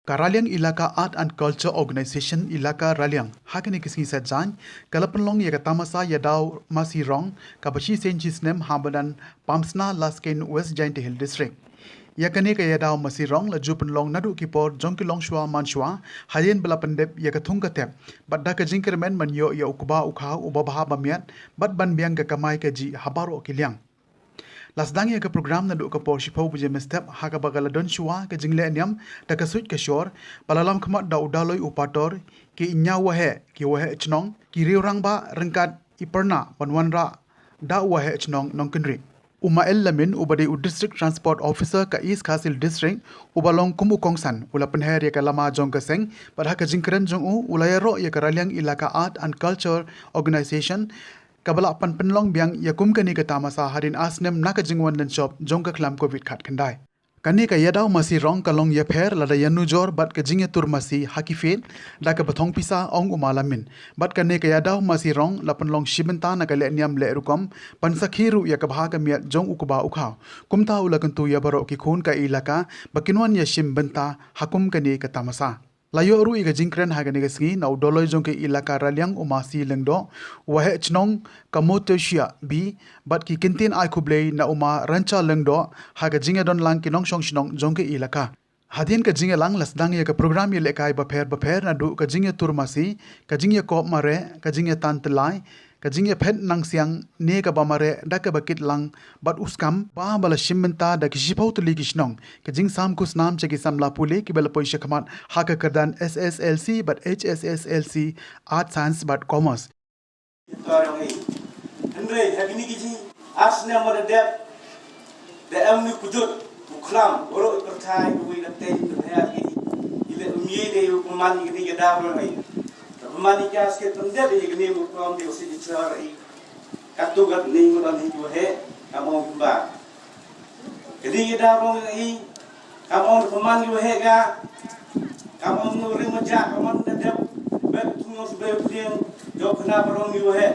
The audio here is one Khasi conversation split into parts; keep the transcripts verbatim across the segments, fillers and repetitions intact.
Ka Raliang Elaka Art and Culture Organization Elaka Raliang, ha kane ka sngi Saitjaiñ, ka la pynlong ïa ka tamasa ïadaw masi rong, kaba shisien shisnem ha madan Pamsna Laskein, West Jaintia Hills District. Ïa kane ka ïadaw masi rong la ju pynlong naduh ki por jong ki longshuwa manshuwa, hadien ba la pyndep ïa ka thung ka thep, bad da ka jingkyrmen ban ïoh ïa u kba u khaw uba bha ba miat, bad ban biang ka kamai kajih ha baroh ki liang. La sdang ïa ka program naduh ka por shiphew baje mynstep, ha kaba ka la don shuwa ka jingleh niam da ka suit ka shor, ba la lam khmat da u Daloi u Pator, ki hynñiew waheh, ki waheh chnong, ki riew rangbah ryngkat i Pyrna ban wanrah da u waheh chnong Nongkynrih. U Mael Lamin, uba dei u District Transport Officer ka East Khasi Hills District, uba long kum u kongsan, u la pynher ïa ka lama jong ka seng, bad ha ka jingkren jong u, u la ïaroh ïa ka Raliang Elaka Art and Culture Organization, kaba la pan pynlong biang ïa kum kane ka tamasa hadien ar snem na ka jingwan lynshop jong ka khlam covid khatkhyndai. Kane ka ïadaw masi rong ka long ïapher lada ïanujor bad ka jingïatur masi ha ki field da kaba thong pisa, ong u Ma Lamin. Bad kane ka ïadaw masi rong la pynlong shi bynta na ka leh niam leh rukom, ban sakhi ruh ïa ka bha ka miat jong u kba u khaw. Kumta u la kyntu ïa baroh ki khun ka elaka ba kin wan ïashim bynta ha kum kane ka tamasa. La ïoh ruh ïa ka jingkren ha kane ka sngi na u Daloi jong ka elaka Raliang, u Ma C Lyngdoh, u waheh chnong ka Motoshia B, bad ki kyntien ai khublei na u Ma Rancha Lyngdoh ha ka jingïadon lang ki nongshong shnong jong ka elaka. Hadien ka jingïalang la sdang ïa ka program ïalehkai bapher bapher, naduh ka jingïatur masi, ka jingïakop mareh, ka jingïatan tyllai, ka jingïaphet nangsiang ne kaba mareh da kaba kit lang bad u skam, ba ba la shim bynta da ki shiphew tylli ki shnong. Ka jingsam khusnam sha ki samla pule kiba la poi shakhmat ha ka kyrdan S S L C bad H S S L C, Arts, Science bad Commerce. Hynrei ha kine ki jing ar snem ba la dep, da em ni kujut u khlam baroh i pyrthai, uwei la tei pyrthai ki i leh um ye de u pynman ïa kine ki daw rong ei. Ka pynman ïa ka skit pyndep ïa kine u khlam de u si di char ei. Katto katne ngi don hi u heh, ka mong kumba. Kine ki daw rong ei, ka mong pynman ïa u heh ka, ka mong ring ma ja, ka mong da dep, bet thung nong sbei pdiang, jok khana ba rong ïa u heh.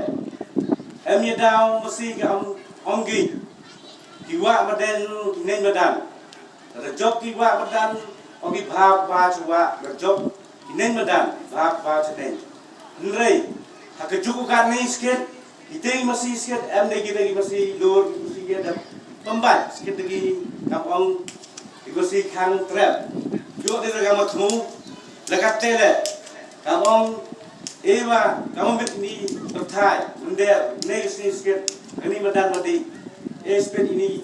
Em ïa daw masi ka ong ong ki. Ki wah madan, ki neng madan. Lada jop ki wah madan, ong ki bha bha shuwa, lada jop ki neng madan, bha bha shuwa neng. Hynrei ha ka juk u ka neng skit, ki teng masi skit, em dei ki dei ki masi lur, ki masi ki dei pembat skit dei ki kam ong, ki masi khang trep. Juk dei ka ma thmu, la ka tele, kam ong, ewa, kam ong bit ni, perthai, mender, ne ki masi skit, kani madan madi, e skit ini,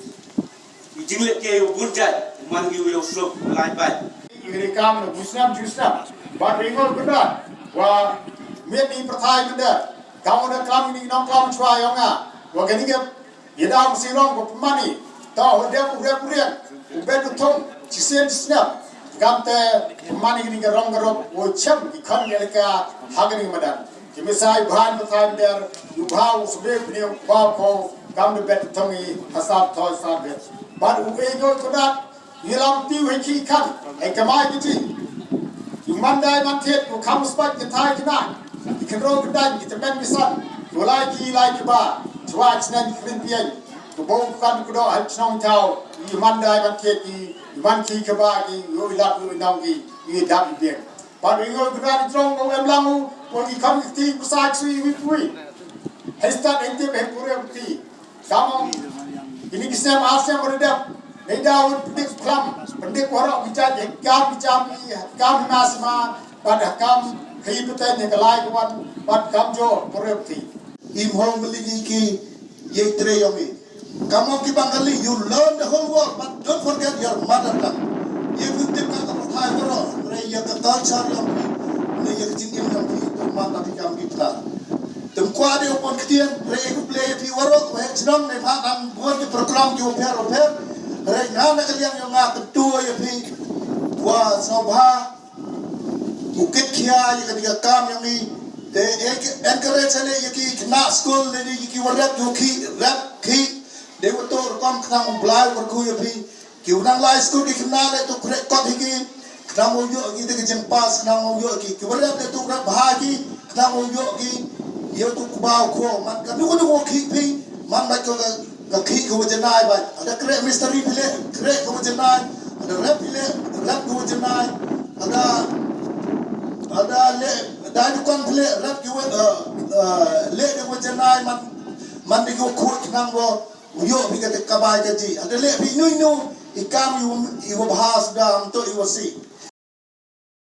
i jingleh ke u bun jait, man ki u yoh suk, lai bai. Ngi kam na busnam jusnam. Ba ringol kudrat. Wa miet ni perthai mender. Kam na kam ni nong kam chwa yong nga. Wa gani ke ïadaw masi rong ko pemani. Ta wa dep u rep rian. U bet u thong. Shisien snem. Kam te pemani ni ke rong ke rong. Wa chem ki khon ke leka ha kani madan. Ki misai bhan perthai mender. U bha u sbe pni u bha ko. Kam de bet u thong i hasab thoi sab bet. Ba u e ngol kudrat. Ngi lam tiu hei ki kan, hei kamai ki ti. Yu man dai man thiet, ku kham spat ki thai ki nak. Ki kynro ki dan, ki temen ki san. Ku lai ki lai ki ba. Chwa chnen ki krin pian. Ku bong ku kan ku do hei chnong tau. Yu man dai man thiet ki, yu man ki ki ba ki, yu i lap yu i nong ki, yu i dap yu biang. Pat yu ngol ku dan trong ku em lang u, ku ki kham ki ti ku sa chui wi pui. Hei stat hei tip hei pure ku ti. Kamong, ini ki snem ar snem ba dep. Nei daw pyndik klam, pyndik warok ki jat, eh, kam ki jam ni, kam ni mas ma, bad kam ki pynten ni kalai kwan, bad kam jo, korep ti. Im hong beli ni ki, ye tre yong i. Kamong ki Bangali, you learn the whole world, but don't forget your mother tongue. Ye pyndik ka ka pathai warok, re ye ka culture yong i, ne ye ka jingim yong i, to mata ki kam ki pla. Tymkwa de u pon ktien, re u ple ïa phi warok, waheh chnong ne pha nang bun ki program ki u pher u pher. Re nga na ka liang yong nga kyntu ïa phi. Wa sngewbha u kit khia ïa ka dei ka kam yong i. Te encourage le ïa ki khynnah skul ne ïa ki warep ïa ki rep ki. De u tur kam khnang u Blai u kyrkhu ïa phi. Ki u nang lai skul ki khynnah le tu khreh kot hi ki, khnang u ïoh ki te ki jingpass, khnang u ïoh ki, ki warep le tu rep bha ki, khnang u ïoh ki, ïoh tu kba u kho, man ka nu ka nu ki phi, man ba ko ka, ka ki ko janai ba, ada khreh mistri phi le, khreh ko janai, ada rep phi le, rep ko janai. Ada, ada leh, dei dukan phi leh, rep ki wei, eh, eh, leh ki wei janai man, man di ki wei khuid nang bo, u ïoh phi kata ka bai ka ji. Ada leh phi inu inu i kam i wei, i wei bha sdang to i wei si.